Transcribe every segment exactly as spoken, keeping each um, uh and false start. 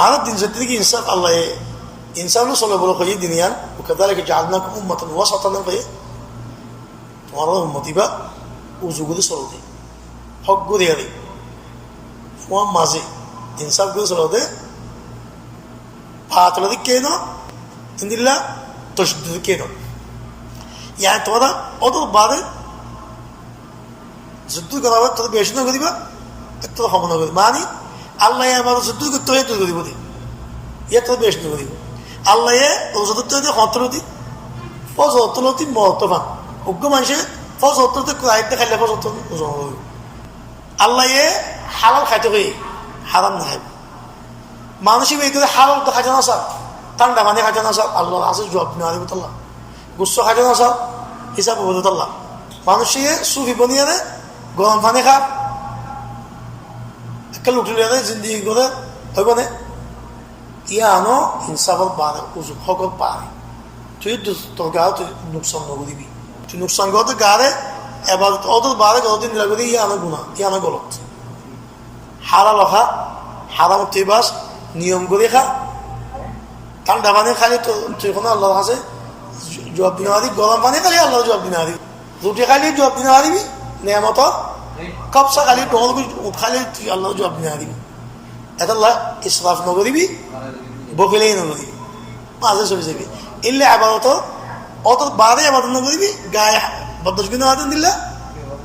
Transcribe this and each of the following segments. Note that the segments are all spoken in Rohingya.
Añárar din zottó niki insáf, Allaye insáf loi solo buli hoiyé din yián, "وكذلك جعلناكم أمة وسطا" hoiyé. Tuáñra ummot ibá uzu gorí solodé, hók gorí aré, fúañ mazé insáf gorí solodé, batol dikká no, endilla tocaddu dikká no. Yián tuáñra ótor baade zuddur gorá, ettó beci no goríba, ettó hom no goríba. Mani, Allaye abar zuddur goittó hoiyé zuddur goríbo de. Ettó beci no goríba. Allaye ruza dóitto hoiyé hoñtó loti, foz hoñtó loti, mootto fan. Uggwá maincé foz hoñtó loti, kuraitté háile foz hoñtó loti, ruza no goríbo. Allaye halal háito hoiyé, haram no háibo. Manúic íba edde halal to háito no sar, thánda faní háito no sar, Allar hañsé juab di no faribó tolla, gussó háito no sar, hísab óibo de tolla. Manúic íba sufi boni aré gorom faní hár, ekká luthi loi aré zindigi goré, óibo né? Yián ó insáfor baáre, uzu hókor baáre. Tui edde tor gaáre tui nuksan no goríbi. Tui nuksan goré de gaáre, ebadot ótor baáre goré de endilla gorí, yián ó guná, yián ó golot. Halal há, haram ottú bac, niyom gorí há. Thánda faní háile to tui hono Allar hañsé ju-, juab di no faribi, gorom faní háile Allar juab di no faribi. Ruthi háile juab di no faribi, neyamotor kobsa háile, dhoóñr gorí ut háile tui Allar juab di no faribi. Etolla israf no goríbi, bokili no goríbi. Mazé soli zaibi. Endilla ebadot, ótor baáre ebadot no goríbi, gaáre boddac gorí no fare endilla,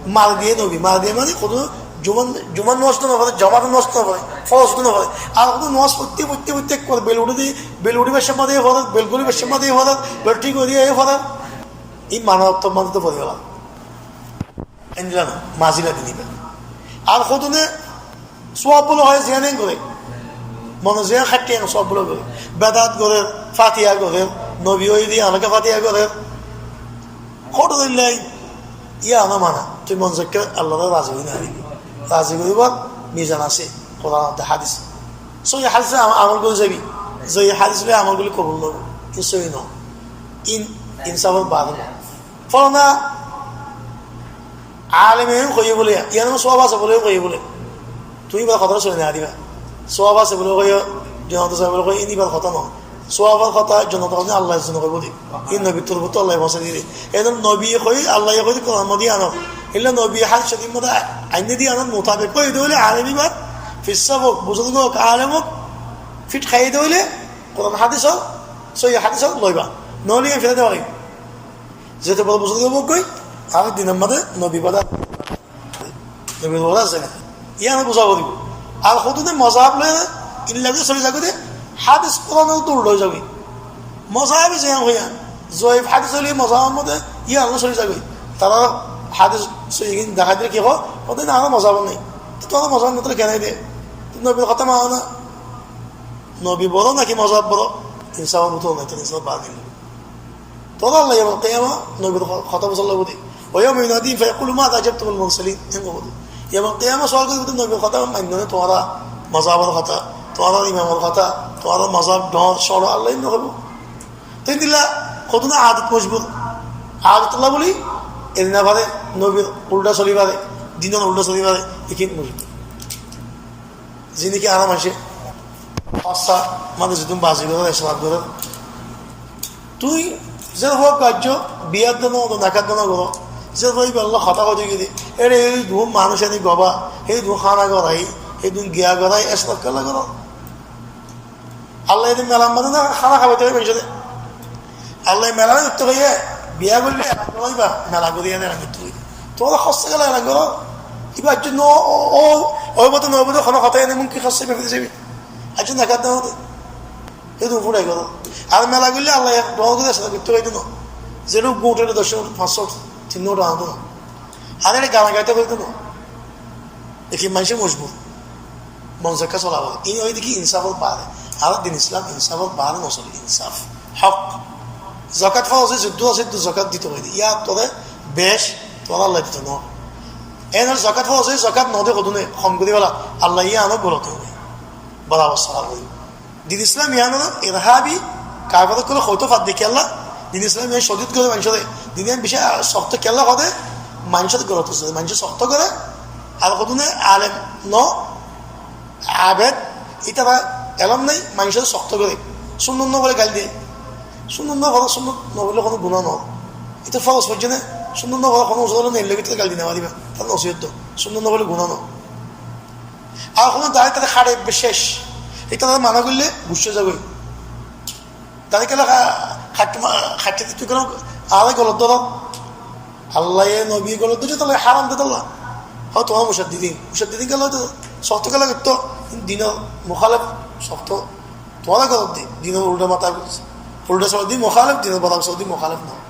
mari diye no dibi, mari diye mani hoddún jumar, jumar nomaz to no fore, jumar nomaz to no fore, foroz to no fore. Ar hoddún nomaz foitte, foitte, foitte ekbar bel uthé de, bel uthíbar somot de fore, bel golibar somot de fore, bel thík ói de fore. Ei mani ottór maze to fori gela. Endilla no, mazila din ibá. Ar hoddúne suwab buli hoiyé ziyán goré. Mone ziyán háitte yián suwab buli goré. Bedat goré, fatiha goré, nobi óiye de yián loi fatiha goré. Hoddúne loi, yián ó mana. Tui mon zokká Allaré razi gorí no faribi. Razi goríbar mizan asé, Kuran ar hádis. Sóhi hádis loi am-, amol gorí zaibi. Sóhi hádis loi amol gorí kobul óibo. Ín sóhi no. Ín insáfor baáre no. Folana aleme hoiyé buli, yián suwab asé buli hoiyé buli. Tui íbar hotá soli no fariba. Suwab asé buli hoiyó, jonnot zaibo buli hoiyó, ín íbar hotá no. Suwabor hotá, jonnot hotá Allaye zon hoibo de. Ín nobi torfóttu Allaye foóñsai diye de. Edon nobi hoiyé, Allaye hoiyé de Kuran maze yián ó. Endilla nobi hádis corif maze ainné de yián mutabek hoiyé de óile alem íbar, fissab ók, buzurg ók, alem ók, fit háiye de óile Kuran hádis ó, sóhi hádis ó loiba. Noóile yián felai diba laibo. Zeto boro buzurg ók goi, ar din or maze nobi bade, nobi bade asé na. Yián buza foribo. Ar hoddúne mozhab loi endilla gorí soli zagói de, hádis Kuran or uldha ói zagói. Mozhab e ziyán hoiyé, zoif hádis óile mozhab or maze yián loi soli zagói. Tará hádis sóhi gin dahái dile ki hoó, hoó de na, añárar mozhab or nai. To tuáñrar mozhab or nai, to kene de? To nobir hotá mano na. Nobi boro naki mozhab boro? Insáf or bútore nai, to insáf bad dile. Tuáñra Allah yawmal qiyama nobir ho-, hotá fusár laibo de. ويوم يناديهم فيقول ماذا أجبتم المرسلين. Eén hoibo de. Yawmal qiyama sual goribo de nobir hotá mainno né tuáñra, mozhabor hotá, tuáñra imamor hotá, tuáñra mozhab, dhoóñr, cóñço, Allah eén hoibo. Te endilla hoddúne adot mojbur. Adot olla buli, edin abar nobir uldha soli fare, dinor uldha soli fare, ekin mojbur. Zendilla ki añára maincé hossá, mane zedún bazi gorer, esraf gorer. Tui ze fua gajjo, biyar dóno, nakar dóno goró. Ze fua ibar loi hotá hoitó giyé de. Ere, ei dun manúic ani goba, ei dun hána gorai, ei dun giya gorai, esraf kiyólla goró? Allah edin melar maze na hána hábaito hoiye maincóre. Allah mela goitto hoiye, biya goille elan goiba, mela gori ene elan goitto hoiye. Tuáñra hossá gele elan goró. Iba aijjó no, o, o, oibo de no oibo de, hono hotá ene mumkin hossá iba firi zaibe. Aijjó nakar dóno de. Edu furai goró. Ar mela goille Allah ek dóno de sara goitto hoiye de no. Zeru gote de doc, fañs, tin dóno de no. Ar ere gana gaito hoiye de no. Eki maincé mojbur. Mon zokká sola fore. Iín óilde ki insáfor baáre. Añárar din Islam insáfor baáre no sole, insáf. Hók. Zokát foroz óiye, zeddúr asé eddúr zokát dito hoiye de. Yar tóre bec tuáñra Allah dito no. Eén óile zokát foroz óiye, zokát no de hodún, hom gorí fela. Allah yián ó golot óiye. Borabor sola foribo. Din Islam yián ore irhabi kafir ókkole hoito fadde kiyólla, din Islam yián codid gore maincóre, din yián beci sokto kiyólla hoó de, maincóre golot hoó de, maincóre sokto gore, ar hodún alem no, abed, ítara Elóm nai, maincóre sokto goré. Sunnot no fore gail de. Sunnot no fore, sunnot no fore hono guná no. Ite foros foijjé né, sunnot no fore hono usur óile neillé goi gail di no fariba. Tar nosiyot do. Sunnot no fore guná no. Ar hono dari tare haçe be cec. Ita tare mana goille guccá zagói. Dari kela ha-, haçe ma-, haçe tui kela añáre golot dóro. Allaye nobi golot dóijje, tolla haram de tolla. Ho, tuáñra mucaddidin. Mucaddidin kela to sokto kela goitto, dinor muhalef sokto. Tuáñra golot de, dinor ulda mata, ulda sódi muhalef, dinor barabar sódi muhalef no.